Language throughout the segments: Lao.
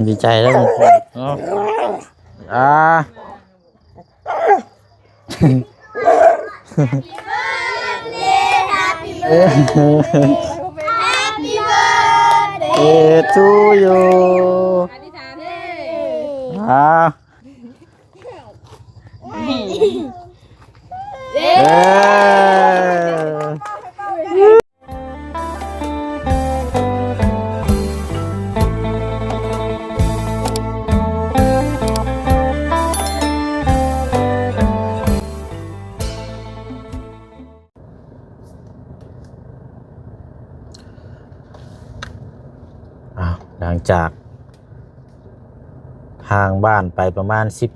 ດີໃຈແລ້ວເນາະ ອ່າ Happy birthday to you ອ່າ ເຢ້ ອ້າວ ຫຼັງຈາກຫ່າງບ້ານໄປປະມານສິບ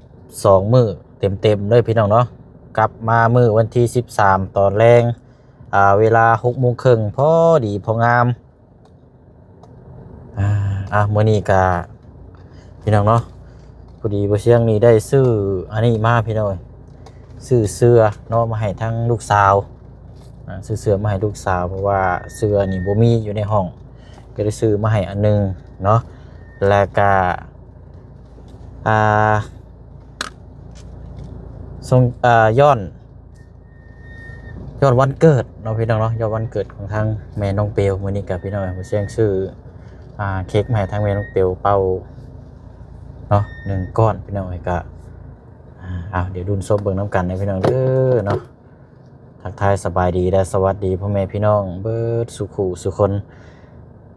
ສອງມື້ເຕັມໆເລີຍພີ່ນ້ອງເນາະ, ກັບມາມື້ວັນທີສິບສາມຕອນແລງ ອ່າ ເວລາຫົກໂມງເຄິ່ງ ພໍດີພໍງາມ. ອ່າ ອ່າ ມື້ນີ້ກະ ພີ່ນ້ອງເນາະ ພໍດີບໍ່ຊຽງນີ້ໄດ້ຊື້ອັນນີ້ມາພີ່ນ້ອງເອີຍ, ຊື້ເສື້ອເນາະ ມາໃຫ້ທາງລູກສາວ. ອ່າ ຊື້ເສື້ອມາໃຫ້ລູກສາວ ເພາະວ່າເສື້ອນີ້ບໍ່ມີຢູ່ໃນຫ້ອງ ກໍໄດ້ຊື້ມາໃຫ້ອັນໜຶ່ງເນາະ. ແລ້ວກະ ອ່າ ສົ່ງ ອ່າ ຍ້ອນ ຍ້ອນວັນເກີດເນາະ ພີ່ນ້ອງເນາະ, ຍ້ອນວັນເກີດຂອງທາງແມ່ນ້ອງເປວ. ມື້ນີ້ກະ ພີ່ນ້ອງ ເຮົາແຊງຊື້ ອ່າ ເຄັກມາໃຫ້ທາງແມ່ນ້ອງເປວເປົ່າເນາະ ໜຶ່ງກ້ອນ ພີ່ນ້ອງເອີຍ. ກະ ອ່າ ເອົາ ດຽວລຸ້ນຊົມເບິ່ງນຳກັນເດີ ພີ່ນ້ອງເດີເນາະ. ທັກທາຍສະບາຍດີ ແລະ ສະຫວັດດີພໍ່ແມ່ພີ່ນ້ອງເບິດສູ່ຄູ່ສູ່ຄົນ.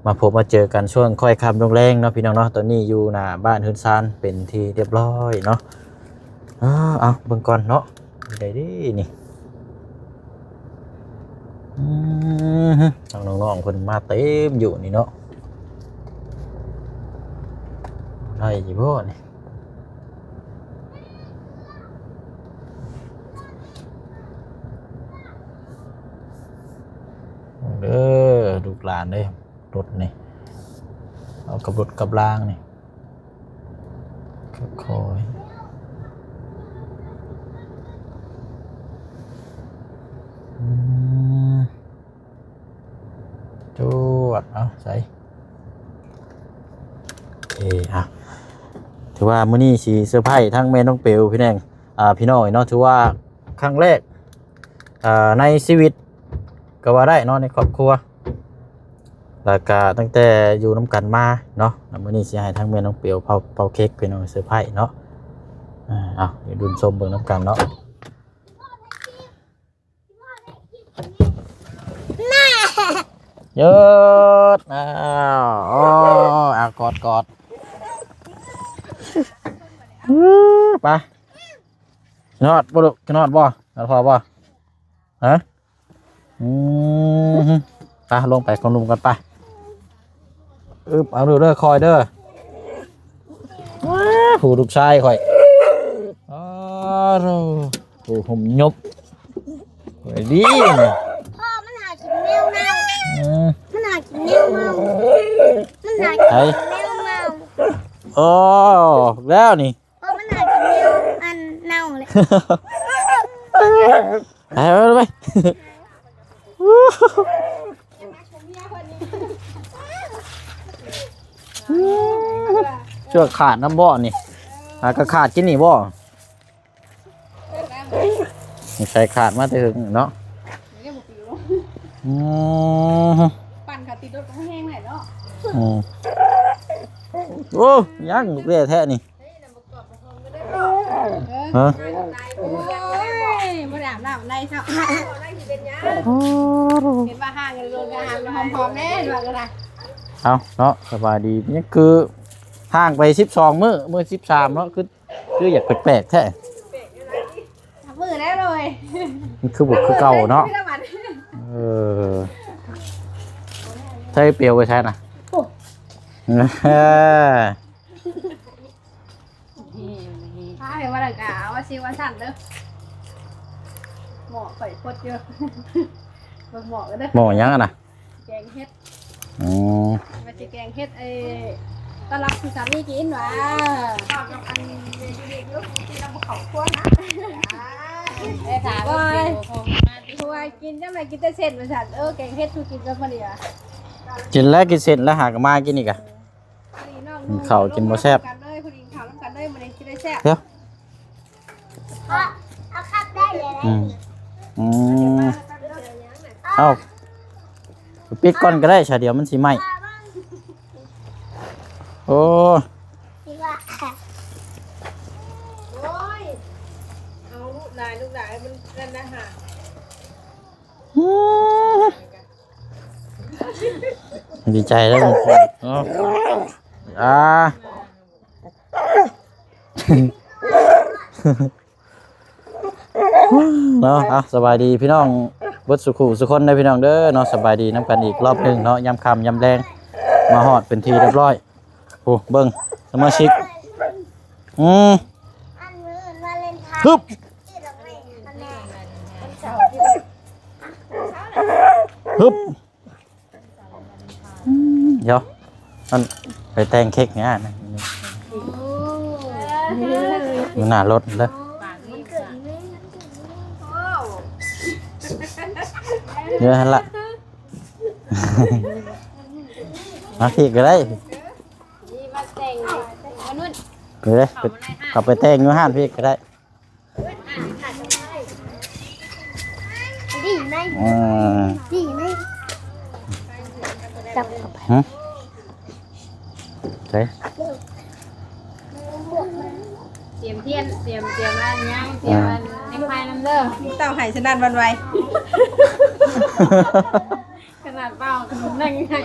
ມາພົບມາເຈີກັນຊ່ວງຄ່ອຍຄ່ຳລົງແລງເນາະ ພີ່ນ້ອງເນາະ. ຕອນນີ້ຢູ່ໜ້າບ້ານເຮືອນຊານເປັນທີ່ຮຽບຮ້ອຍເນາະ. ເອົາ ເອົາ ເບິ່ງກ່ອນເນາະ ໄດ້ເດ້ນີ້. ອືມ ທາງນ້ອງໆເພິ່ນມາເຕັມຢູ່ນີ້ເນາະ, ໄດ້ຢູ່ບໍ່ນີ້? ເດີ ລູກຫຼານເດີ ລົດນີ້ ເອົາກັບລົດກັບລາງນີ້ ຄ່ອຍໆ ອືມ ຈວດ ເອົາໃສ່ ເອ ອ່ະ ຖືວ່າມື້ນີ້ຊິເຊີໄພທາງແມ່ນ້ອງເປວ ພີ່ແນງ ອ່າ ພີ່ນ້ອງເນາະ. ຖືວ່າຄັ້ງແລກ ອ່າ ໃນຊີວິດກໍວ່າໄດ້ເນາະ ໃນຄອບຄົວ ແລ້ວກະຕັ້ງແຕ່ຢູ່ນຳກັນມາເນາະ. ແລ້ວມື້ນີ້ຊິໃຫ້ທາງແມ່ນ້ອງເປວເປົ່າ ເປົ່າເຄັກ ພີ່ນ້ອງ ເຊີໄພເນາະ. ອ່າ ເອົາ ດຽວລຸ້ນຊົມເບິ່ງນຳກັນເນາະ. ຍືດ ອ້າວ ໂອ້ ເອົາ ກອດ ກອດ ໄປ ນອດບໍ່ລູກ? ນອດບໍ່? ນອນພໍບໍ່? ຮະ? ອືມ ໄປ ລົງໄປກອງລຸ່ມກັນໄປ. ອຶບ ເອົາເດີ ເດີ ຄ່ອຍເດີ. ວ້າ ຜູ້ລູກຊາຍຂ້ອຍ ອ້າໂທ້ ໂອ້ ຫົ່ມຍົບ ຂ້ອຍດີນີ້. ພໍ່ມັນຫາກິນແມວເນົ່າ. ອືມ ມັນຫາກິນແມວເນົ່າ ມັນຫາກິນ ໃຜ? ແມວເນົ່າ. ໂອ້ ແລ້ວນີ້ ເພາະມັນຫາກິນແມວອັນເນົ່າເລີຍ. ໄປ ໄປ ໄປ ເຊືອກຂາດນຳບໍ່ນີ້? ຫາກະຂາດກິນນີ້ບໍ່? ໃສ່ຂາດມາແຕ່ເຖິງເນາະ. ອືມ ປັ່ນຂາຕິດລົດກໍແຮງແຫຼະເນາະ. ອືມ ໂອ້ ຍັງແທ້ໆນີ້. ຮະ? ໂອ້ຍ ບໍ່ໄດ້ອາບນ້ຳໃນຊ້ຳ. ໂອ້ ເຫັນວ່າຫ່າງກັນໂດນ ກໍຫາຫອມໆແດ່ວ່າກັນນະ. ເອົາເນາະ ສະບາຍດີ. ຍັງຄືຫ່າງໄປສິບສອງມື້ ມື້ສິບສາມເນາະ ຄື ຄືຢາກແປກໆແທ້. ຈັບມືແລ້ວເລີຍ ມັນຄືບໍ່ຄືເກົ່າເນາະ. ເອີ ໃຊ້ປຽວໄປໃຊ້ນະ. ໂອ້ ຖ້າໃຫ້ວ່າລະກະເອົາວ່າຊິວ່າຊັ້ນເດີ. ໝໍ້ຂ້ອຍພົດຢູ່ ເບິ່ງໝໍ້ກັນເດີ. ໝໍ້ຫຍັງຫັ້ນນະ? ແກງເຫັດ. ອືມ ວ່າຊິແກງເຫັດ ໄອ້ ຕ້ອນຮັບຜູ້ສາມີກິນຫວາ. ເຂົ້າກັບອັນເມນູເດັກຢູ່ທີ່ລຳບໍ່ເຂົ້າຄົວນະ. ໄດ້ຖາມ ໂອ້ຍ ເມນູຂອງມາຕິ ຜູ້ວ່າກິນຈັ່ງໃດ ກິນແຕ່ເສັ້ນວ່າຊັ້ນ. ເອີ ແກງເຫັດສູ່ກິນກັບມື້ນີ້ຫວາ. ກິນແລ້ວ ກິນເສັ້ນແລ້ວ ຫາກະມາກິນອີກກະ. ນີ້ນ້ອງ ກິນເຂົ້າກິນບໍ່ແຊບ ກັນເລີຍ ຜູ້ກິນເຂົ້ານຳກັນເລີຍ ມື້ນີ້ຊິໄດ້ແຊບ ດຽວ ເອົາ ເອົາຄັບໄດ້ເລີຍ ອືມ ອືມ ເອົາ ປິດກ່ອນກໍໄດ້ຊະ ດຽວມັນຊິໄໝ້ ໂອ້ຍ ໂອ້ຍ ເອົາລູກຫຼາຍ ລູກຫຼາຍ ມັນນັ້ນນະຫາ ອືມ ດີໃຈແລ້ວ ເນາະ ອ່າ ເນາະ ເອົາ ສະບາຍດີພີ່ນ້ອງເບິດສູ່ຄູ່ສູ່ຄົນເດີພີ່ນ້ອງເດີເນາະ ສະບາຍດີນຳກັນອີກລອບໜຶ່ງເນາະ ຍາມຄ່ຳຍາມແລງ ມາຮອດເປັນທີ່ຮຽບຮ້ອຍ ໂອ້ ເບິ່ງສະມາຊິກ ອືມ ຮຶບ ຮຶບ ອືມ ດຽວ ມັນໄປແຕ່ງເຄັກຫຍັງນະ ໂອ້ ຢູ່ໜ້າລົດເດີ ດຽວຫັ້ນລະ ມາພີ້ກໍໄດ້ ນີ້ມາແຕ່ງ ມະນຸດ ເດີ ເຂົ້າມາໃນຮ້ານ ເຂົ້າໄປແຕ່ງຢູ່ຮ້ານພີ້ກໍໄດ້ ດີໄໝ ອືມ ດີໄໝ ຈັບເຂົ້າໄປ ຫຶ ໃສ່ ຕຽມທຽນ ຕຽມ ຕຽມອັນຫຍັງ ຕຽມອັນແດງໄຟນຳເດີ ເຕົ້າໄຫ້ສະໜັ່ນຫວັ່ນໄຫວ ຂະໜາດເວົ້າຂະໜົມນັ່ງໃຫ້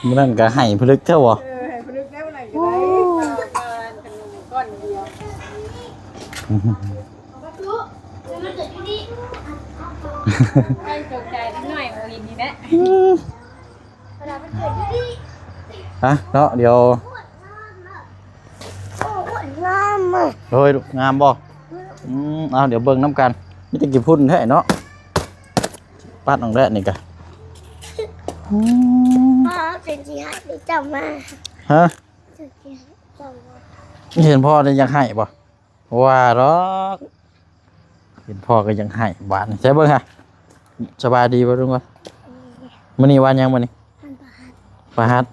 ມື້ນັ້ນກໍໃຫ້ຜະລຶກແທ້ບໍ່ ເອີ ໃຫ້ຜະລຶກແນວນັ້ນກໍໄດ້ ເວົ້າ ເວົ້າອັນຂະໜົມກ້ອນດຽວ ໃຫ້ຕົກໃຈເດັກນ້ອຍບໍ່ເຫັນນີ້ແຫຼະ ອືມ ອ່ະ ເນາະ ດຽວ ໂອ້ຍ ງາມບໍ່? ອືມ ເອົາ ດຽວເບິ່ງນຳກັນ ມີແຕ່ຂີ້ຝຸ່ນແທ້ເນາະ ປັດອອກແລ້ວນີ້ກະ ອືມ ພໍ່ເປັນຊິໃຫ້ເຈົ້າມາ ຮະ ເປັນຊິໃຫ້ເຈົ້າມາ ເຫັນພໍ່ນີ້ຢາກໃຫ້ບໍ່? ວ່າດອກ ເຫັນພໍ່ກໍຢາກໃຫ້ບາດນີ້ ໃສ່ເບິ່ງຫາ ສະບາຍດີບໍ່ລຸງ? ມື້ນີ້ວັນຫຍັງ? ມື້ນີ້ວັນພະຫັດ ພະຫັດ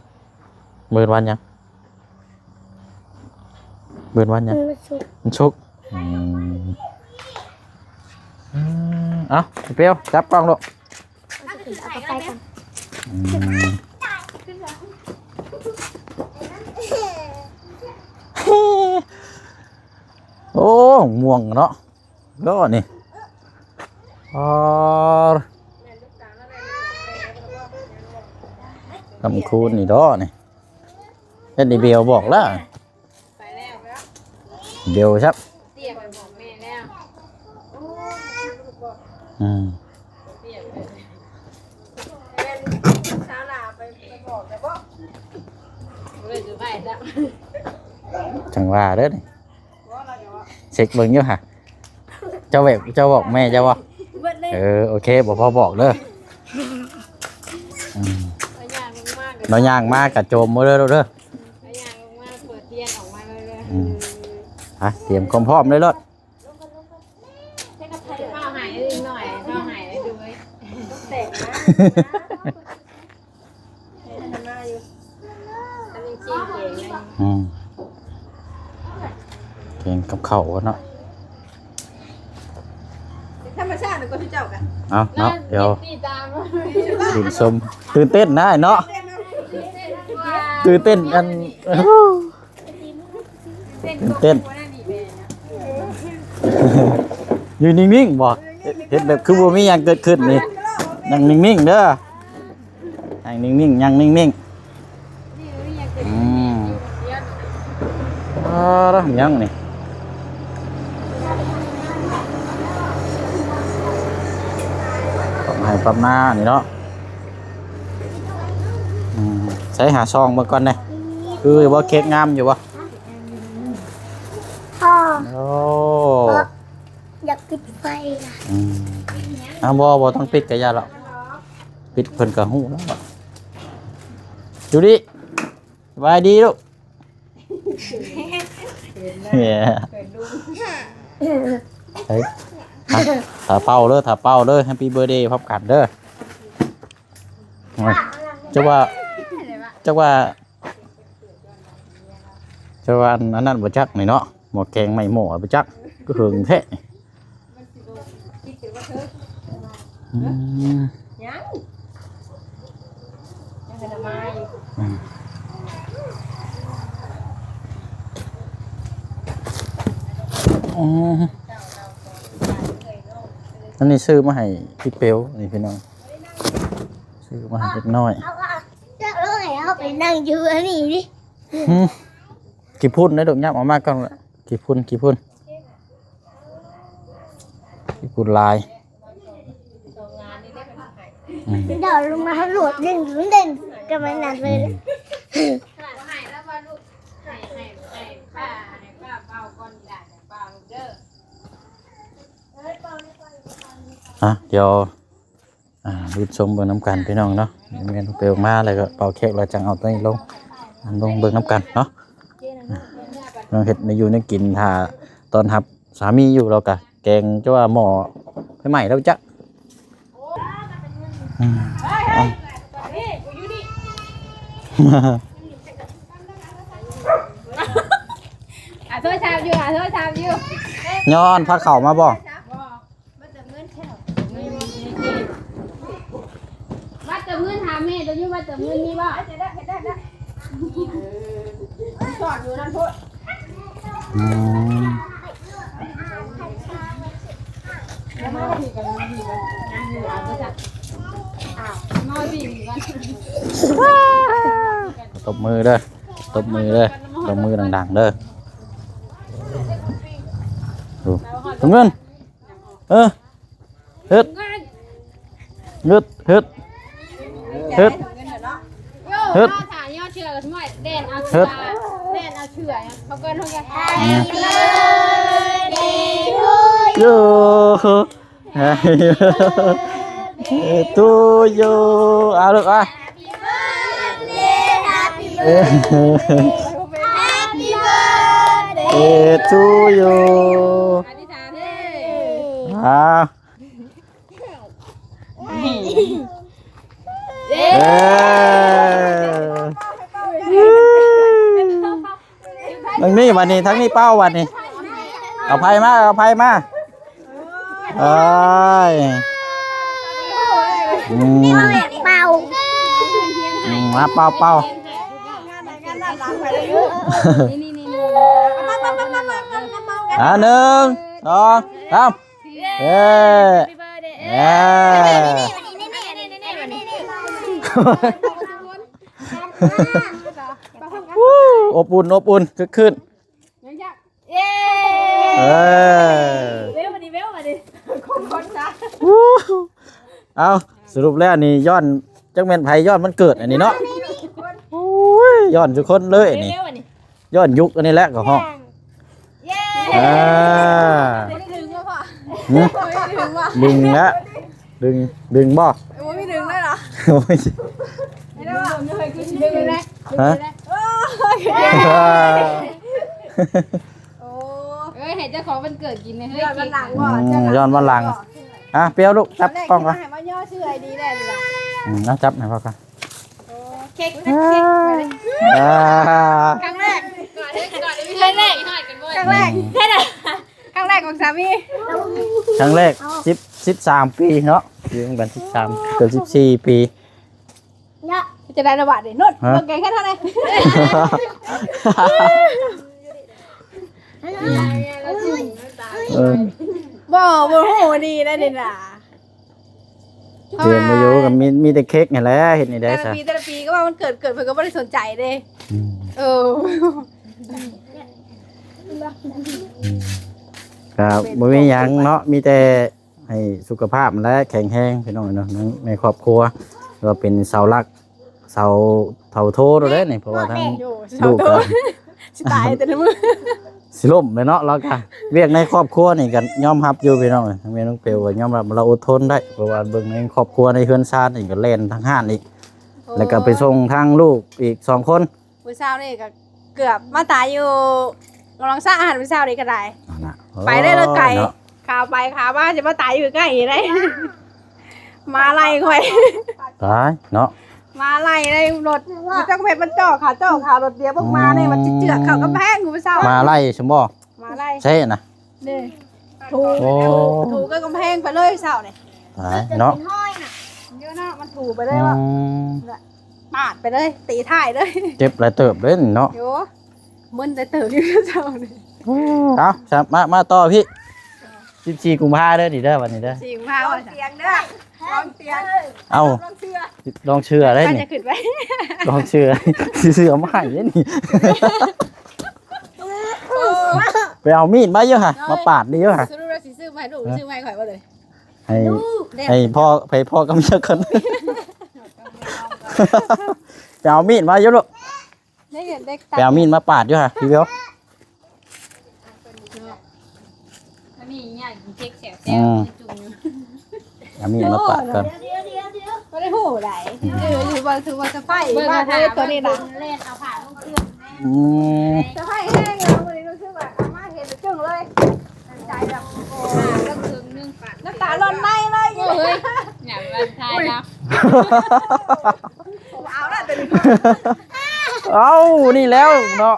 ມື້ວັນຫຍັງ? ມື້ວັນຫຍັງ? ວັນສຸກ ວັນສຸກ ອືມ ເອົາ ເປວ ຈັບກ້ອງລູກ ເອົາໄປກ່ອນ ອືມ ໂອ້ ມ່ວງເນາະ ດອກນີ້ ອໍ ກຳຄູນນີ້ດອກນີ້ ເຮັດໃຫ້ເບວບອກລະ ໄປແລ້ວ ເບວຊັບ ຕຽມໄປບອກແມ່ແລ້ວ ອືມ ຕຽມໄປ ແມ່ນສາວຫຼ້າໄປ ໄປບອກແລ້ວບໍ່? ບໍ່ໄດ້ເຊີໄພຣສ໌ຊ້ຳ ຈັ່ງວ່າເດີນີ້ ເຊັກເບິ່ງຢູ່ຫະ ເຈົ້າແບບ ເຈົ້າບອກແມ່ເຈົ້າບໍ່? ເບິດເລີຍ ເອີ ໂອເຄ ບໍ່ພໍບອກເດີ ອືມ ລາວຍ່າງມາ ລາວຍ່າງມາກະໂຈມເດີລູກເດີ ລາວຍ່າງມາເປີດທຽນອອກມາເລີຍ ອືມ ອ່ະ ຕຽມຄວາມພ້ອມເລີຍໂລດ ເຝົ້າໃຫ້ອີກໜ້ອຍ ເຝົ້າໃຫ້ເດີ ແຕກມາ ອືມ ແກງກັບເຂົ້າເນາະ ທຳມະຊາດກໍຄືເຈົ້າກັນ ເອົາເນາະ ດຽວ ຕິດຕາມ ດິນຊົມ ຕື່ນເຕັ້ນນະເນາະ ຕື່ນເຕັ້ນ ອັນ ຕື່ນເຕັ້ນ ຢືນນິ່ງໆ ບໍ່? ເຮັດແບບຄືບໍ່ມີຫຍັງເກີດຂຶ້ນນີ້ ນັ່ງນິ່ງໆເດີ ນັ່ງນິ່ງໆ ຍັງນິ່ງໆ ອືມ ອ່າ ຍັງນີ້ ປັບໃຫ້ປັບໜ້ານີ້ເນາະ ອືມ ໃສ່ຫາຊອງເບິ່ງກ່ອນແດ່ ຄືຢູ່ບໍ່ ເຄັກງາມຢູ່ບໍ່? ພໍ່ ໂອ້ ຢາກປິດໄຟນະ ອືມ ອ້າວ ບໍ່ ບໍ່ຕ້ອງປິດກໍຢ່າລະ ປິດເພິ່ນກໍຮູ້ແລ້ວ ຈູດີ້ ສະບາຍດີລູກ ເຮີ້ຍ ຖ້າເປົ່າເດີ ຖ້າເປົ່າເດີ Happy Birthday ພ້ອມກັນເດີ ໂອ້ຍ ຈັກວ່າ ຈັກວ່າ ຕ່ວ່າອັນ ອັນນັ້ນບໍ່ຈັກນີ້ເນາະ ໝໍ້ແກງໄມ້ໝໍ້ບໍ່ຈັກ ຄືເຫິງແທ້ນີ້. ອືມ ຍັງ ຍັງກະມາຢູ່ ອືມ ອືມ ອັນນີ້ຊື້ມາໃຫ້ພີ່ເປວນີ້ພີ່ນ້ອງ ຊື້ມາໃຫ້ເດັກນ້ອຍ ເອົາ ເອົາ ເອົາ ເອົາໄປນັ່ງຢູ່ອັນນີ້ດິ ຫືມ ຂີ້ຝຸ່ນໄດ້ດອກ ຫຍັບອອກມາກ່ອນລະ ຂີ້ຝຸ່ນ ຂີ້ຝຸ່ນ ຂີ້ຝຸ່ນຫຼາຍ ອືມ ດອກລົງມາໂລດ ດຶງ ດຶງ ກັບມັນນັ້ນເລີຍ ອືມ ອ່ະ ດຽວ ອ່າ ລຸ້ນຊົມເບິ່ງນຳກັນພີ່ນ້ອງເນາະ ແມ່ນເປີດອອກມາແລ້ວກໍເປົ່າແຄກ ແລ້ວຈັ່ງເອົາຕົວນີ້ລົງ ລົງເບິ່ງນຳກັນເນາະ ນ້ອງເຮັດແນວຢູ່ແນວກິນ ຖ້າຕ້ອນຮັບສາມີຢູ່ ແລ້ວກໍແກງ ຈະວ່າໝໍ້ໄຟໄໝ້ແລ້ວຈັກ ອືມ ເອົາ ຫາໂທລະສັບຢູ່ ຫາໂທລະສັບຢູ່ ຍ້ອນພາເຂົ້າມາບໍ່? ມາເຕີມເງິນ ມາເຕີມເງິນ ຫາແມ່ຕົວຢູ່ ມາເຕີມເງິນມີບໍ່? ສອນຢູ່ນັ້ນພຸ້ນ ອືມ ຕົບມືເດີ ຕົບມືເດີ ຕົບມືດັງໆເດີ ໂອ້ ຕົບເງິນ ເອີ ເຮັດ ເຮັດ ເຮັດ ເຮັດ ເຮັດ ເຮັດ ເຮັດ ເຮັດ ເຮັດ ເຮັດ Happy birthday to you. Happy birthday to you. ເອົາລູກ ອ່ະ Happy birthday, happy birthday, happy birthday to you. ອ່າ ເຢ້ ເອີ ທາງນີ້ບັດນີ້ ທາງນີ້ເປົ່າບັດນີ້ ເອົາໄພມາ ເອົາໄພມາ ເອີຍ ອືມ ເປົ່າ ອືມ ມາເປົ່າ ເປົ່າ ອ່າ ໜຶ່ງ ສອງ ສາມ ເຢ້ ເຢ້ ໂອ້ ອົບອຸ່ນ ອົບອຸ່ນ ຄຶກຄື້ນ ເອີ ເວົ້ ມາດິ ເວ້ ມາດິ ຄົນ ຄົນຊະ ເອົ້າ ສະຫຼຸບແລ້ວນີ້ຍ້ອນ ຈັກແມ່ນໃຜ ຍ້ອນວັນເກີດອັນນີ້ເນາະ ໂອ້ຍ ຍ້ອນທຸກຄົນເລີຍອັນນີ້ ຍ້ອນຍຸກອັນນີ້ແຫຼະກໍຮ້ອງ ເຢ້ ອ່າ ບໍ່ໄດ້ດຶງບໍ່ພໍ່ ຫື ບໍ່ໄດ້ດຶງບໍ່ ດຶງແລ້ວ ດຶງ ດຶງບໍ່ ໂອ້ຍ ບໍ່ໄດ້ດຶງເລີຍເນາະ ໂອ້ຍ ບໍ່ໄດ້ ບໍ່ໄດ້ ຄືຊິດຶງໄດ້ ຮະ ໂອ້ຍ ໂອ້ ເອີຍ ໃຫ້ເຈົ້າຂອງວັນເກີດກິນແດ່ເຮີ້ຍ ຍ້ອນວັນຫຼັງບໍ່ ອືມ ຍ້ອນວັນຫຼັງ ອ່ະ ປຽວລູກ ຈັບກ້ອງກ່ອນ ໃຫ້ມາຍໍຊື່ໄອດີແດ່ນີ້ລະ ອືມ ເອົາ ຈັບໃຫ້ພໍ່ກ່ອນ ເຄັກ ເຄັກ ອ່າ ຄັ້ງແລກ ຄັ້ງແລກ ຄັ້ງແລກ ອືມ ເຮັດ ຄັ້ງແລກຂອງສາມີ ຄັ້ງແລກ ສິບ ສິບສາມປີເນາະ ຢູ່ນຳກັນສິບສາມ ເກືອບສິບສີ່ປີ ເນາະ ຈະໄດ້ລະບາດນີ້ ນຸດ ຮະ ເບິ່ງແກງເຮັດເທົ່າໃດ ເອີ ບໍ່ ບໍ່ຮູ້ດີໄດ໋ນີ້ນະ ຕຽມໄປຢູ່ ກໍມີ ມີແຕ່ເຄັກຫັ້ນແຫຼະ ເຮັດແນວໃດ ແຕ່ລະປີ ແຕ່ລະປີກໍວ່າມັນເກີດ ເກີດ ເພິ່ນກໍບໍ່ໄດ້ສົນໃຈເດ້ ອືມ ເອີ ອືມ ກໍບໍ່ມີຫຍັງເນາະ ມີແຕ່ ໃຫ້ສຸຂະພາບແລະແຂງແຮງພີ່ນ້ອງເນາະ ໃນຄອບຄົວ ວ່າເປັນເສົາຫຼັກ ເສົາ ເສົາໂທໂລດເດ້ນີ້ ເພາະວ່າທາງ ໂອ້ ລູກກໍ ເສົາໂທ ຊິຕາຍແຕ່ລະມື້ ຊິລົ້ມເລີຍເນາະ ລາວກໍ ວຽກໃນຄອບຄົວນີ້ກໍຍອມຮັບຢູ່ພີ່ນ້ອງ ທາງແມ່ນ້ອງເປວກໍຍອມຮັບ ລາວອົດທົນໄດ້ ເພາະວ່າເບິ່ງໃນຄອບຄົວໃນເຮືອນຊານນີ້ກໍແລ່ນທາງຮ້ານອີກ ໂອ້ ແລ້ວກໍໄປສົ່ງທາງລູກອີກສອງຄົນ ມື້ເຊົ້ານີ້ກໍເກືອບມາຕາຍຢູ່ໜອງສະອາດ ມື້ເຊົ້ານີ້ກໍໄດ້ ນັ້ນນະ ໄປໄດ້ເລີຍໄກ ເນາະ ຂາໄປຂາມາ ຈະມາຕາຍຢູ່ໃກ້ນີ້ໄດ໋ ໝາໄລ່ຂ້ອຍ ຕາຍເນາະ ໝ ມາໄລ່ໃນລົດ ເຈົ້າກໍເຮັດມັນເຈາະຂາ ເຈາະຂາລົດ ດຽວເບິ່ງມານີ້ ມັນຊິເຈື່ອນເຂົ້າກຳແພງ ມື້ເຊົ້າ ມາໄລ່ຊັ້ນບໍ່? ມາໄລ່ ໃຊ່ນະ ນີ້ ຖູ ໂອ້ ຖູກັບກຳແພງໄປເລີຍເຊົ້ານີ້ ຫຼາຍເນາະ ເນາະ ມັນຖູໄປເລີຍວ່າ ອືມ ປາດໄປເລີຍ ຕີທ້າຍເລີຍ ເຈັບຫຼາຍເຕີບເດ້ເນາະ ໂອ້ ມຶນໄດ້ເຕີບຢູ່ເຊົ້ານີ້ ເອົາ ມາ ມາຕໍ່ພີ້ ສິບສີ່ກຸມພາເດີນີ້ເດີ ວັນນີ້ເດີ ສິບສີ່ກຸມພາວ່າ ລອງຕຽງເດີ ລອງຕຽງ ເອົ້າ ລອງເຊື່ອ ລອງເຊື່ອເດ້ນີ້ ລອງເຊື່ອ ຊິຊື້ເອົາມາໃຫ້ເດ້ນີ້ ໄປເອົາມີດມາຢູ່ຫະ ມາປາດນີ້ຢູ່ຫະ ສະຫຼຸບວ່າຊິຊື້ມາໃຫ້ລູກ ຊື້ມາໃຫ້ຂ້ອຍບໍ່ເລີຍ ໃຫ້ ໃຫ້ພໍ່ ໃຫ້ພໍ່ກັບເມຍກ່ອນ ໄປເອົາມີດມາຢູ່ລູກ ໄປເອົາມີດມາປາດຢູ່ຫະ ພີ່ເບວ ອັນນີ້ຫຍັງເຈັກແສບແຊວ ອືມ ອັນນີ້ມາປາດກ່ອນ ບໍ່ໄດ້ຮູ້ໃດ ເອີ ຖືວ່າ ຖືວ່າສະໄພມາກເລີຍຕົວນີ້ນະ ແລ່ນເອົາຜ້າລົງເຄື່ອງ ອືມ ສະໄພແຮງເລີຍ ມື້ນີ້ຮູ້ສຶກວ່າເອົາມາເຮັດເຊິ່ງເລີຍ ໃສ່ແບບ ໂອ້ ເຄິ່ງໜຶ່ງປາດ ນ້ຳຕາຫຼອນໄຫຼເລີຍ ໂອ້ຍ ຫຍັງວັນທາຍເນາະ ເອົາລະຕົວນີ້ ເອົ້າ ນີ້ແລ້ວເນາະ ວ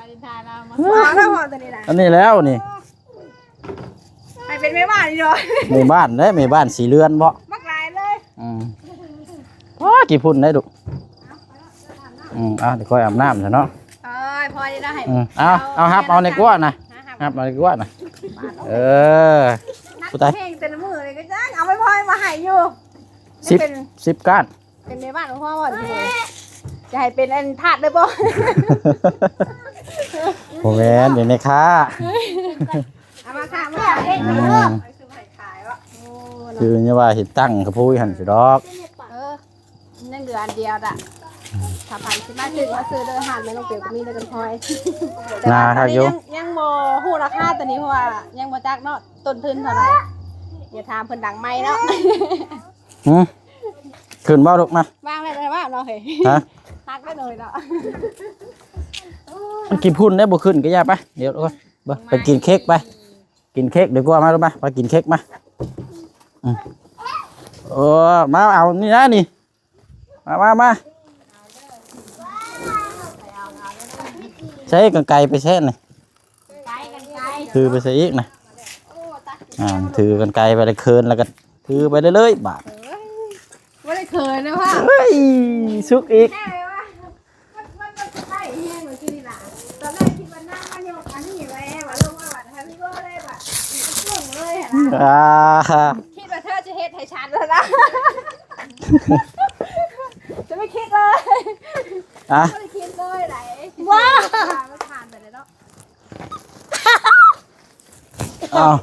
າເລນທາຍລາວມາ ເອົາລະ ຕົວນີ້ນະ ອັນນີ້ແລ້ວນີ້ ໃຫ້ເປັນແມ່ບ້ານນີ້ເນາະ ແມ່ບ້ານເດ້ ແມ່ບ້ານສີ່ເຮືອນເບາະ ບັກຫຼາຍເລີຍ ອືມ ໂອ້ຍ ຂີ້ຝຸ່ນໄດ໋ດຸ ອືມ ອ່ະ ດຽວຄ່ອຍອາບນ້ຳຊະເນາະ ເອີຍ ພໍດີລະໃຫ້ ອືມ ເອົາ ເອົາ ຮັບເອົາໃນກົວນະ ຮັບເອົາໃນກົວນະ ເອີ ຜູ້ຕາຍ ເພງແຕ່ລະມື້ນີ້ກໍຍັງເອົາໄປພໍມາໃຫ້ຢູ່ ສິບ ເປັນ ສິບກ້ານ ເປັນແມ່ບ້ານຂອງພໍ່ບໍ່ນີ້ ຈະໃຫ້ເປັນອັນທາດເລີຍບໍ່ ບໍ່ແມ່ນ ເປັນແມ່ຄ້າ ເອົາມາຄ້າມາຂາຍ ອືມ ໂອ້ ຄືນີ້ວ່າເຮັດຕັ້ງກະພຸ້ຍຫັ້ນຊິດອກ ເອີ ຍັງເຫຼືອອັນດຽວດະ ຖ້າໃຜຊິມາຊື້ມາຊື້ເດີ ຮ້ານແມ່ນ້ອງເປວກໍມີເດີກັນພອຍ ໜ້າຄັກຢູ່ ແຕ່ວ່າຕອນນີ້ຍັງ ຍັງບໍ່ຮູ້ລາຄາຕອນນີ້ ເພາະວ່າຍັງບໍ່ຈັກເນາະ ຕົ້ນທຶນເທົ່າໃດ ດຽວຖາມເພິ່ນຫຼັງໄມເນາະ ຫື ຂຶ້ນບໍ່ລູກມາ ວາງໄວ້ເລີຍວ່າເນາະເຮີ້ຍ ຮະ ຮັກໄວ້ເລີຍເນາະ ມັນກິນພຸ້ນໄດ້ບໍ່ຂຶ້ນກໍຢ່າໄປ ດຽວ ໄປກິນເຄັກໄປ ກິນເຄັກດີກວ່າ ມາລູກມາ ໄປກິນເຄັກມາ ອືມ ເອີ ມາເອົານີ້ນະນີ້ ມາ ມາ ມາ ໃຊ້ກັນໄກໄປແຊະນີ້ ຖືໄປໃສ່ອີກນະ ອ່າ ຖືກັນໄກໄປເລີຍ ເຂີນແລ້ວກໍຖືໄປເລື້ອຍໆ ບາດ ເອີຍ ບໍ່ໄດ້ເຂີນເດ້ພໍ່ ເຮີ້ຍ ສຸກອີກ ມັນ ມັນ ມັນໄປແຮງເລີຍຄືນີ້ນະ ຕອນແລກຄິດວ່ານາງມາຍົກອັນນີ້ແຫຼະ ວ່າລົງມາບັດ Happy Birthday ບັດ ລົງເລີຍຫັ້ນນະ ອ່າ ຄິດວ່າເທີຈະເຮັດໃຫ້ສັນແລ້ວນະ ຈະໄມ່ຄິດເລີຍ ອ່ະ ບໍ່ໄດ້ຄິດເລີຍໃດ ວ້າ ມັນຜ່ານໄປແລ້ວເນາະ ອ້າວ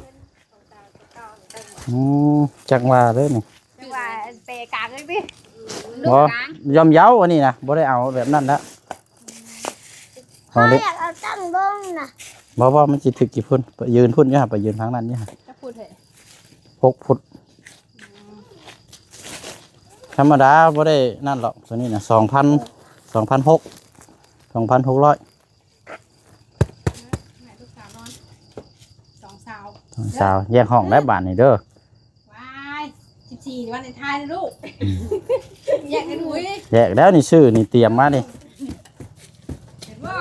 ອືມ ຈັກວ່າເດີນີ້ ຈັ່ງວ່າເປກາງເລີຍຕິ ບໍ່ ຢ້ອມເຍົາອັນນີ້ນະ ບໍ່ໄດ້ເອົາແບບນັ້ນລະ ຂອງເດັກ ຢາກເອົາຕັ້ງລົງນະ ບໍ່ ບໍ່ ມັນຊິຖືກກີ່ຟຸ້ນ ໄປຢືນພຸ້ນຢູ່ຫະ ໄປຢືນທາງນັ້ນຢູ່ຫະ ຈັກຟຸ້ນເຮີ້ຍ ຫົກຟຸ້ນ ທຳມະດາບໍ່ໄດ້ນັ້ນດອກ ຕົວນີ້ນະ ສອງພັນ ສອງພັນຫົກ ສອງພັນຫົກຮ້ອຍ ໃຫ້ລູກສາວນອນ ສອງສາວ ສອງສາວ ແຍກຫ້ອງແລ້ວບາດນີ້ເດີ ວ້າຍ ສິບສີ່ວັນເລນທາຍເດີລູກ ແຍກກັນຫຸຍ ແຍກແລ້ວນີ້ ຊື້ນີ້ຕຽມມານີ້ ເຫັນບໍ່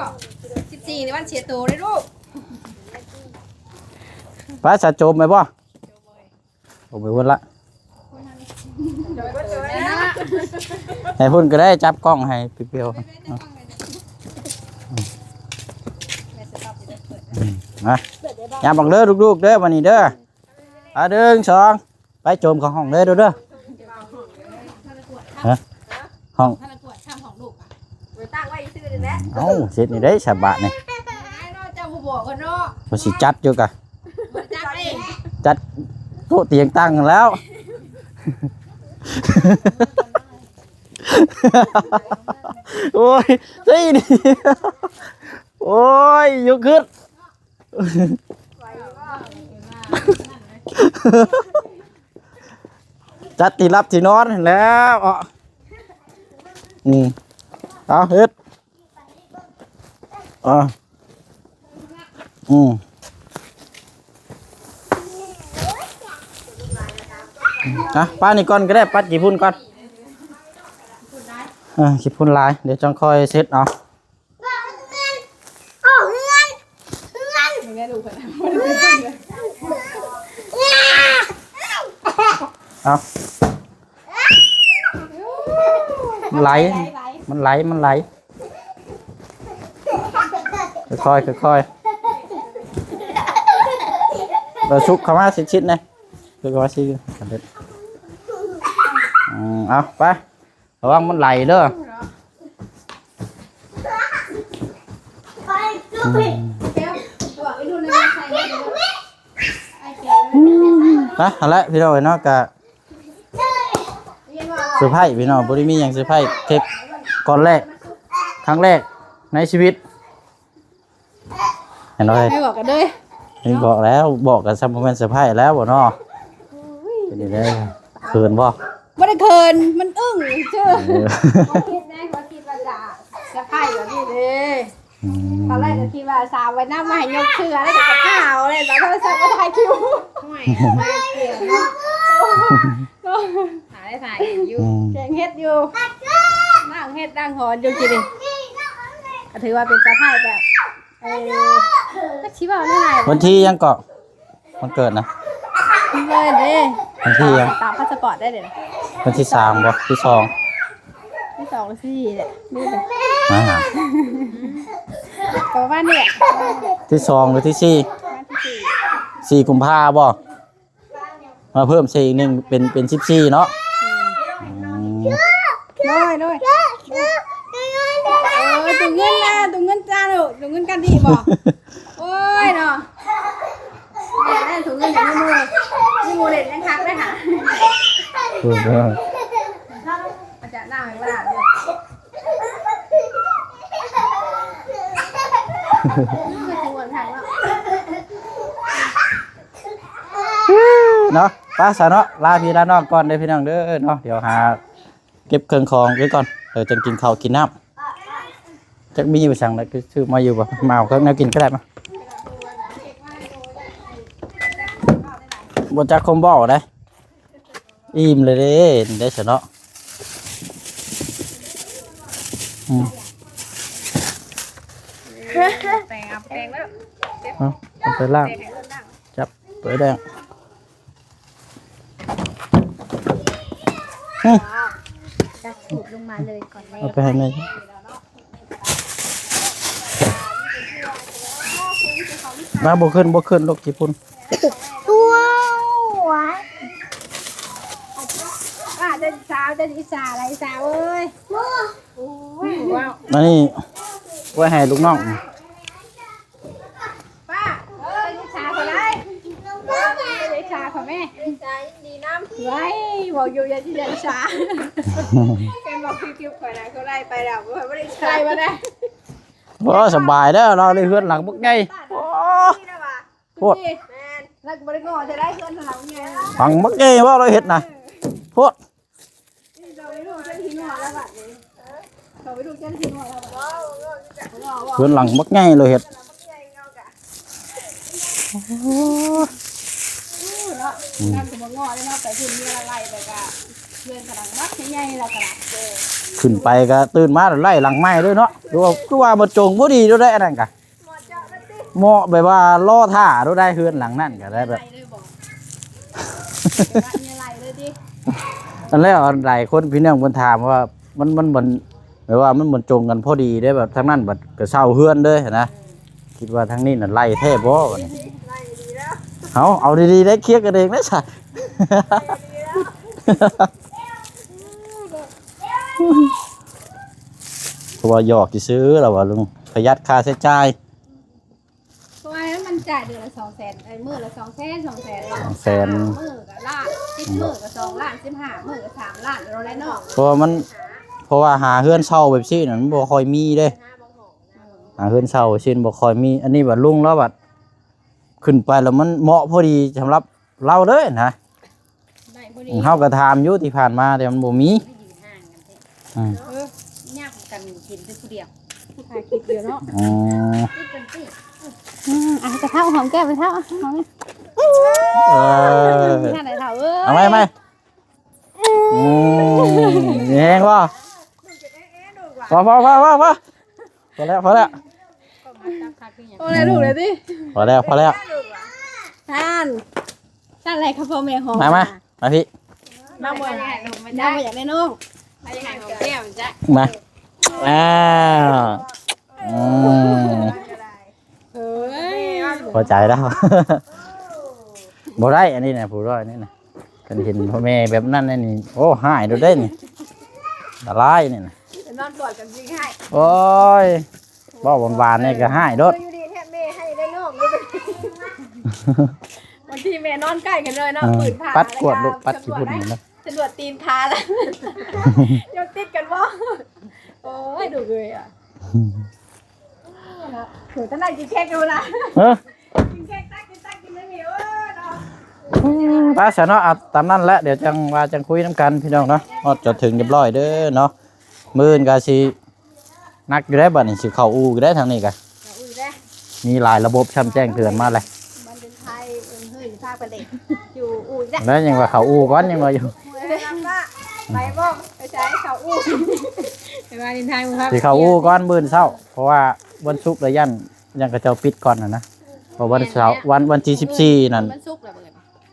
ສິບສີ່ວັນເສຍໂຕເດີລູກ ໄປສະ ໂຈມໄປບໍ່? ໂອ້ ໄປພຸ້ນລະ ໃຫ້ພຸ້ນກໍໄດ້ ຈັບກ້ອງໃຫ້ເປຽວໆ ອືມ ມາ ຍາມບັກເດີລູກໆເດີ ບັດນີ້ເດີ ອ່າ ໜຶ່ງ ສອງ ໄປໂຈມເຂົ້າຫ້ອງເດີ ເດີ ເດີ ຮະ ຫ້ອງ ໄປຕັ້ງໄວ້ຊື່ນີ້ແຫຼະ ເອົ້າ ເຮັດນີ້ໄດ້ສະບາດນີ້ ເຈົ້າບໍ່ບອກເພິ່ນເນາະ ເພິ່ນຊິຈັດຢູ່ກະ ຈັດເອງ ຈັດໂຕະຕຽງຕັ້ງແລ້ວ ໂອ້ຍ ເຮີ້ຍ ໂອ້ຍ ຍົກຂຶ້ນ ຈັດທີ່ຫຼັບທີ່ນອນຫັ້ນແຫຼ້ວ ເອາະ ອືມ ເອົາເຮັດ ເອົາ ອືມ ອ່ະ ປານີ້ກ່ອນກໍໄດ້ ປັດກີ່ຝຸ່ນກ່ອນ ເອີ ຂີ້ຝຸ່ນຫຼາຍ ດຽວຈັ່ງຄ່ອຍເຊັດເອົາ. ເອີ ເຮືອນ ເຮືອນ ເຮືອນ ເອົາ ມັນໄຫຼ ມັນໄຫຼ ມັນໄຫຼ ຄ່ອຍໆ ຄ່ອຍໆ ເອີ ຊຸກເຂົ້າມາຊິດໆ ແດ່ ຄືວ່າຊິ ອືມ ເອົາ ໄປ ລະວັງມັນໄຫຼເດີ. ອືມ ນະ ຫັ້ນແຫຼະພີ່ນ້ອງເອີຍເນາະ ກະເຊີໄພຣສ໌ພີ່ນ້ອງ ບໍ່ໄດ້ມີຫຍັງເຊີໄພຣສ໌ ເຄັກກ້ອນແລກ ຄັ້ງແລກໃນຊີວິດ. ເຫັນບໍ່ເອີຍ? ໄປບອກກັນເລີຍ ໄປບອກແລ້ວ ບອກກັນຊ້ຳ ບໍ່ແມ່ນເຊີໄພຣສ໌ແລ້ວບໍ່ເນາະ? ໂອ້ຍ ເປັນຈັ່ງໃດ? ເຂີນບໍ່? ບໍ່ໄດ້ເຂີນ ມັນອຶ້ງຊື່ ເອີ ບໍ່ຄິດນະ ບໍ່ຄິດວ່າຈະເຊີໄພຣສ໌ແບບນີ້ເດ້. ອືມ ຕອນແລກກໍຄິດວ່າສາວວ່າຍນ້ຳມາໃຫ້ຍົກເສື້ອ ແລ້ວກໍຂາວເລີຍ ແລ້ວໂທລະສັບມາຖ່າຍຄິວ ໂອ້ຍ ມາເກັ່ງເນາະ ຫາໄດ້ຖ່າຍເຫັນຢູ່ ອືມ ແກງເຫັດຢູ່ ລ້າງເຫັດລ້າງຫອນຢູ່ ກິນນີ້ ກໍຖືວ່າເປັນເຊີໄພຣສ໌ແບບ ເອີ ຈັກຊິເວົ້າແນວໃດ ວັນທີຫຍັງເກາະ ວັນເກີດນະ? ເກີດເດ້ ວັນທີຫຍັງ? ຕາມພາສປອດໄດ້ເດ້ ວັນທີສາມບໍ່? ທີສອງ ທີສອງຫຼືສີ່ແຫຼະ ນີ້ແຫຼະ ມາຫາ ປະມານນີ້ແຫຼະ ທີສອງຫຼືທີສີ່? ວັນທີສີ່ ສີ່ກຸມພາບໍ່? ມາເພີ່ມໃສ່ອີກໜຶ່ງເປັນ ເປັນສິບສີ່ເນາະ ອືມ ອືມ ໂດຍ ໂດຍ ເອີ ຕຸງເງິນນະ ຕຸງເງິນຈ້າລູກ ຕຸງເງິນກັນດີບໍ່? ໂອ້ຍເນາະ ແມ່ນແລ້ວ ຖົງເງິນຢູ່ໃນມື ມີໝູ່ເຫຼັ້ນຍັງຄັກເລີຍຫາ ເອີ ອາຈານນັ່ງໃຫ້ເວລາຢູ່ ຄືຊິມ່ວນຄັກເນາະ ເນາະ ໄປຊະເນາະ ລາພີ່ລານ້ອງກ່ອນເດີພີ່ນ້ອງເດີເນາະ ດຽວຫາ ເກັບເຄື່ອງຂອງໄວ້ກ່ອນ ເອີ ຈັ່ງກິນເຂົ້າກິນນ້ຳ ຈັກມີຢູ່ໄປສັງແລ້ວ ຄືຊື້ມາຢູ່ບໍ່? ມາເອົາແນວກິນກໍໄດ້ມາ ບໍ່ຈັກຄວາມເວົ້າໃດ ອີ່ມເລີຍເດ້ ໄດ້ຊະເນາະ ອືມ ແປງ ເອົາແປງແລ້ວ ເອົາ ເອົາໄປລ້າງ ຈັບໄປແດງ ອືມ ຕັກສະບູບລົງມາເລີຍກ່ອນແລ້ວ ເອົາໄປໃຫ້ແມ່ ມາ ບໍ່ຂຶ້ນ ບໍ່ຂຶ້ນ ລູກຂີ້ຝຸ່ນ ຕົວະ ວ່າເຈົ້າສາວ ເຈົ້າອິດສາຫຼາຍສາວເອີຍ ໂອ້ຍ ມານີ້ ໄວ້ໃຫ້ລູກນ້ອງ ປ້າ ເອີ ອິດສາເຂົາຫຼາຍ ອິດສາເຂົາແມ່ ອິດສາຍິນດີນຳ ໄວ້ ບອກຢູ່ຢ່າ ຢ່າອິດສາ ເຫັນບອກຄລິບຂ້ອຍນະ ເຂົາໄລ່ໄປແລ້ວ ບໍ່ໄດ້ໃສ່ບໍ່ໄດ້ ໂອ້ ສະບາຍແລ້ວ ເຮົາໄດ້ເຮືອນຫຼັງບັກໃຫຍ່ ໂອ້ ໂພດ ແມ່ນ ແລ້ວກໍບໍ່ໄດ້ງໍ້ເທື່ອໃດ ເຮືອນຫຼັງໃຫຍ່ ຫຼັງບັກໃຫຍ່ ເວົ້າລາວເຮັດນະ ໂພດ ເຮືອນຫຼັງບັກໃຫຍ່ເລີຍເຮັດ ໂອ້ ເນາະ ອືມ ນັ້ນກໍບໍ່ງໍ້ເລີຍເນາະ ໄປພຸ້ນເຮືອນລະໄລ່ໄປກະ ເຮືອນກະຫຼັງບັກໃຫຍ່ລະກະ ເອີ ຂຶ້ນໄປກະຕື່ນມາໄລ່ຫຼັງໃໝ່ເລີຍເນາະ ຄືວ່າ ຄືວ່າບໍ່ຈົງພໍດີໂດໄດ໋ ອັນນັ້ນກະ ເໝາະແບບວ່າລໍຖ້າໂດໄດ໋ ເຮືອນຫຼັງນັ້ນກໍໄດ້ແບບ ອັນແລ້ວຫຼາຍຄົນພີ່ນ້ອງເພິ່ນຖາມວ່າ ມັນ ມັນ ມັນ ແບບວ່າມັນບໍ່ຈົງກັນພໍດີເດ້ ແບບທາງນັ້ນບັດກໍເຊົ່າເຮືອນເລີຍຫັ້ນນະ ຄິດວ່າທາງນີ້ນະໄລ່ແທ້ບໍ່ບັດນີ້ ເອົາ ເອົາດີໆ ໄດ້ ເຄຍກັນເອງໄດ້ຊະ ເພາະວ່າຫຍອກຊື່ໆ ລາວວ່າລຸງ ປະຢັດຄ່າໃຊ້ຈ່າຍ ເພາະວ່າມັນຈ່າຍເດືອນລະສອງແສນ ເອີຍ ມື້ລະສອງແສນ ສອງແສນ ສອງແສນ ມື້ກະລ້ານ ສິບມື້ກະສອງລ້ານ ສິບຫ້າມື້ກະສາມລ້ານ ໂລແລ້ວເນາະ ເພາະວ່າມັນ ເພາະວ່າຫາເຮືອນເຊົ່າແບບຊີ້ນະ ມັນບໍ່ຄ່ອຍມີເດ້ ຫາເຮືອນເຊົ່າຊີ້ນບໍ່ຄ່ອຍມີ ອັນນີ້ບັດລຸງລາວບັດຂຶ້ນໄປແລ້ວມັນເໝາະພໍດີສຳລັບລາວເລີຍນະ ໄດ້ພໍດີ ເຮົາກໍຖາມຢູ່ທີ່ຜ່ານມາ ແຕ່ມັນບໍ່ມີ ອືມ ເອີ ຍາກກັນກິນແຕ່ຜູ້ດຽວ ຜູ້ຖ່າຍຄລິບດຽວເນາະ ອືມ ຕິດກັນຕິ ອືມ ອ່ະ ກະເທົ້າຫອມແກ້ມກະເທົ້າ ຫອມ ເອີ ເອົາໄວ້ ເອົາໄວ້ ອືມ ມີແຮງບໍ່? ພໍ ພໍ ພໍ ພໍ ພໍ ພໍແລ້ວ ພໍແລ້ວ ໂອ້ ໄດ້ລູກແລ້ວຕິ ພໍແລ້ວ ພໍແລ້ວ ທ່ານ ທ່ານໄດ້ຄ່າພໍ່ແມ່ຫອມ ມາ ມາ ມາພີ່ ມາບໍ່ ນາງບໍ່ຢາກໄດ້ນ້ອງ ມາ ອ້າວ ອືມ ເອີຍ ພໍໃຈແລ້ວ ບໍ່ໄດ້ ອັນນີ້ນະ ຜູ້ນ້ອຍນີ້ນະ ຄັນເຫັນພໍ່ແມ່ແບບນັ້ນນີ້ ໂອ້ ຮ້າຍໂດດເດ້ນີ້ ອັນຕະລາຍນີ້ນະ ນອນກອດກັນຊິຮ້າຍ ໂອ້ຍ ເວົ້າຫວານໆນີ້ກໍຮ້າຍໂດດ ຢູ່ດີແທ້ແມ່ໃຫ້ໄດ້ນ້ອງເລີຍ ບາງທີແມ່ນອນໃກ້ກັນເລີຍເນາະ ເອີ ປືນຜ້າ ປັດກວດລູກ ປັດຂີ້ຝຸ່ນນີ້ນະ ສະດວກຕີນຂາລະ ຍັງຕິດກັນບໍ່ ໂອ້ຍ ດຸເອີຍອະ ເອີ ຕອນນັ້ນກິນເຄັກຢູ່ນະ ເອີ ກິນເຄັກ ຕັກກິນ ຕັກກິນ ໄດ້ມີ ເອີ ເນາະ ອືມ ໄປຊະເນາະ ເອົາຕາມນັ້ນແຫຼະ ດຽວຈັ່ງວ່າຈັ່ງຄຸຍນຳກັນພີ່ນ້ອງເນາະ ຮອດຈອດເຖິງຮຽບຮ້ອຍເດີເນາະ ມື້ອື່ນກໍຊິໜັກຢູ່ໄດ໋ ບັດນີ້ຊິເຂົ້າອູ່ຢູ່ໄດ໋ ທາງນີ້ກໍ ເຂົ້າອູ່ຢູ່ເດ້ ມີຫຼາຍລະບົບຊ້ຳ ແຈ້ງເຕືອນມາແລ້ວ ມັນເປັນໄທ ເອີ ເຮີ້ຍ ພາໄປເຫຼັ້ນຢູ່ອູ່ອີກແລ້ວ ແລ້ວຍັງວ່າເຂົ້າອູ່ກ່ອນ ຍັງວ່າຢູ່ ໄປບໍ່ ໄປໃສ ເຂົ້າອູ່ ໄປວ່າດິນໄທບໍ່ ຊິເຂົ້າອູ່ກ່ອນມື້ອື່ນເຊົ້າ ເພາະວ່າວັນສຸກລະຢ້ານ ຢ້ານເຂົາເຈົ້າປິດກ່ອນຫັ້ນນະ ເພາະວັນເສົາ ວັນ ວັນທີສິບສີ່ນັ້ນ ວັນສຸກລະມື້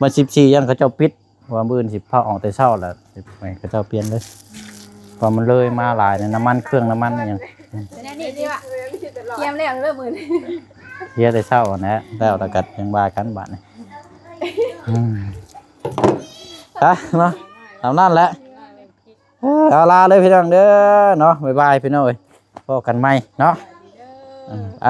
ວັນສິບສີ່ຢ້ານເຂົາເຈົ້າປິດ ເພາະວ່າມື້ອື່ນຊິພາອອກແຕ່ເຊົ້າລະ ຊິໃຫ້ເຂົາເຈົ້າປ່ຽນເລີຍ ເພາະມັນເລີຍມາຫຼາຍນະ ນ້ຳມັນເຄື່ອງ ນ້ຳມັນອີ່ຫຍັງ ແນວນີ້ດີວ່າ ກຽມແລ້ວເລີຍມື້ນີ້ ເຄຍແຕ່ເຊົ້າຫັ້ນແຫຼະ ແລ້ວລະກໍຍັງວ່າກັນບາດນີ້ ອືມ ໄປເນາະ ຕາມນັ້ນແຫຼະ ເອີ ເອົາ ລາເລີຍພີ່ນ້ອງເດີເນາະ ບາຍບາຍພີ່ນ້ອງເອີຍ ພໍ້ກັນໃໝ່ເນາະ ເອີ ໄປ